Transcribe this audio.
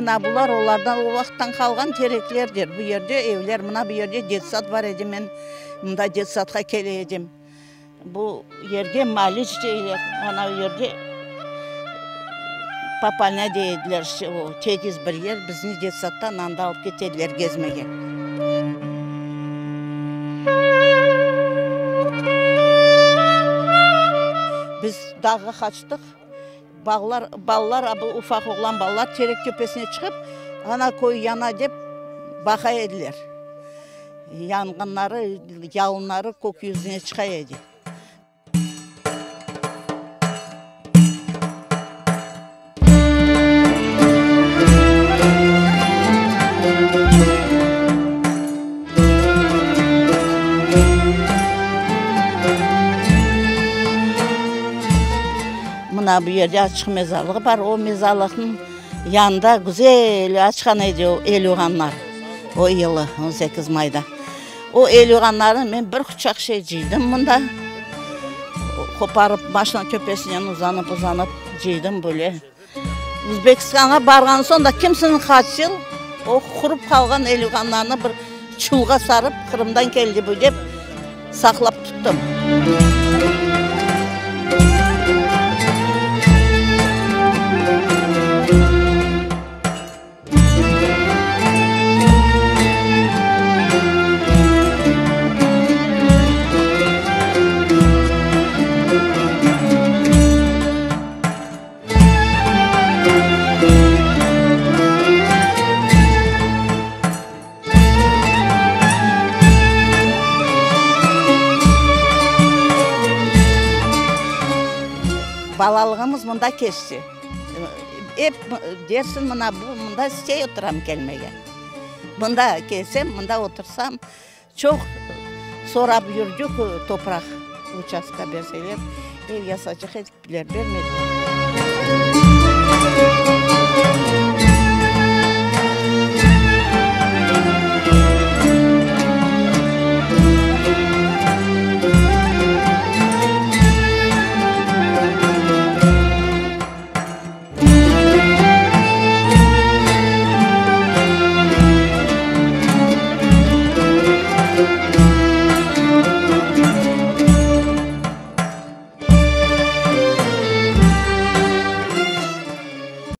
Mına bular olardan o vaqıttan qalğan tereklerdir. Bu yerde evler, mına bu yerde detsad bar edi, men mında detsadqa kele edim. Bu yerge Maliç deyler, ana o yerde Popalnâ dey ediler, o tegiz bir yer, bizni detsaddan anda alıp kete ediler gezmege. Biz dağğa qaçtıq, bağlar, balalar, a bu ufaq oğlan balalar terek töpesine çıqıp, ana köy yana dep baqa ediler. Yanğınları, yalınları kök yüzüne çıqa edi. Mına bu yerde açıq mezarlıq bar. O mezarlıqnıñ yanında güzel açqan edi o elüğanlar. O yılı, 18 mayda. O elüğanlarnı men bir quçaq şey cıydım mında. Qoparıp, maşina töpesinen uzanıp-uzanıp cıydım böyle. Özbekistanğa barğan soñ da kimsiniñ qaç yıl o qurup qalğan elüğanlarnı bir çulğa sarıp, Qırımdan keldi bu dep, saqlap tuttım. Balalığımız mında keçti. Ep dersiñ mına bu mında istey oturam kelmege. Mında kelsem, mında otursam, çoq sorap yürdik topraq uçastka berseler, ev yasacaq edik, bermediler.